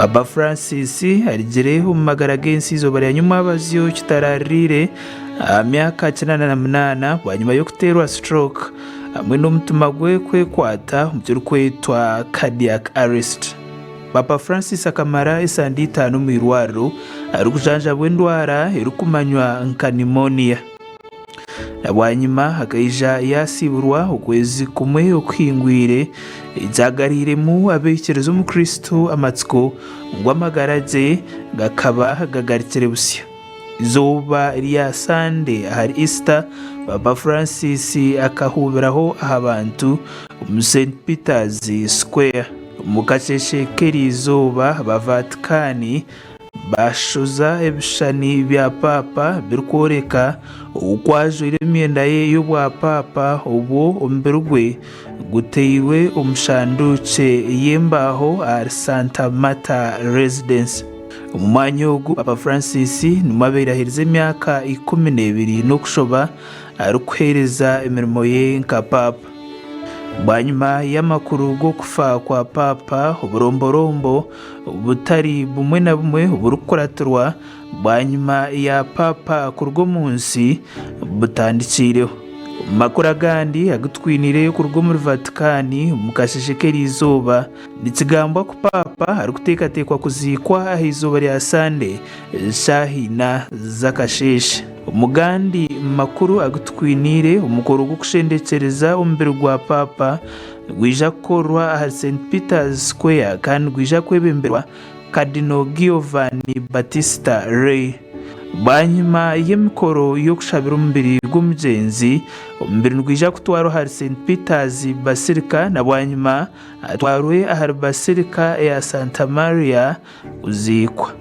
Paapa Francis arugire omu magara g'ensi eizooba rya nyomwabazyo kitaraariire aha myaka 88 bwanyima y'okuteerwa stroke hamwe n'omutima gwe kwekwata omu kirikwetwa cardiac arrest. Paapa Francis akamara esande itaano omu irwariro arikujanjabwa endwara erikumanywa nka pneumonia. Na bwanyima akaija yaasiiburwa okwezi kumwe okuhingwire, ekyagariiremu abaikiriza omu Kristo amatsiko ngu amagara gye gakaba gagarukire busya. Eizooba rya Sande ahari Easter, Paapa Francis akahuubiraho aha bantu omu St Peter's Square. Omu kasheeshe k'eriizooba, aba Vaatikaani Baashoza ebishushani bya Paapa birikworeka oku ajwaire emyenda ye y'obwapaapa obwo omubiri gwe guteirwe omu shanduukye y'embaaho ahari Santa Marta Residence. Omu mwanya ogu, Paapa Francis nimwo abaire aherize emyaka 12 n'okushoba arikuheereza emirimo ye nka Paapa. Bwanyima y'amakuru g'okufa kwa Paapa, oburomborombo butari bumwe na bumwe oburikukuratirwa bwanyima ya Paapa kuruga omu nsi butandikiireho. Omu makuru agandi agu twiniire kuruga omuri Vatikani omu kasheeshe k'eriizooba, nikigambwa ku Paapa arikuteekateekwa kuziikwa aha izooba rya Sande shaaha ina z'akasheeshe. Omu gandi makuru agu tukwiniire, omukoro gw'okushendekyereza omubiri gwa Paapa nigwija kukorwa ahari St Peter's Square kandi nigwija kwebemberwa Cardinal Giovanni Battista Re. Bwanyima y'emikoro y'okushabira omubiri gw'omugyenzi, omubiri nigwija kutwarwa ahari St Peter's Basilica na bwanyima atwarwe ahari Basilica eya Santa Maria kuziikwa.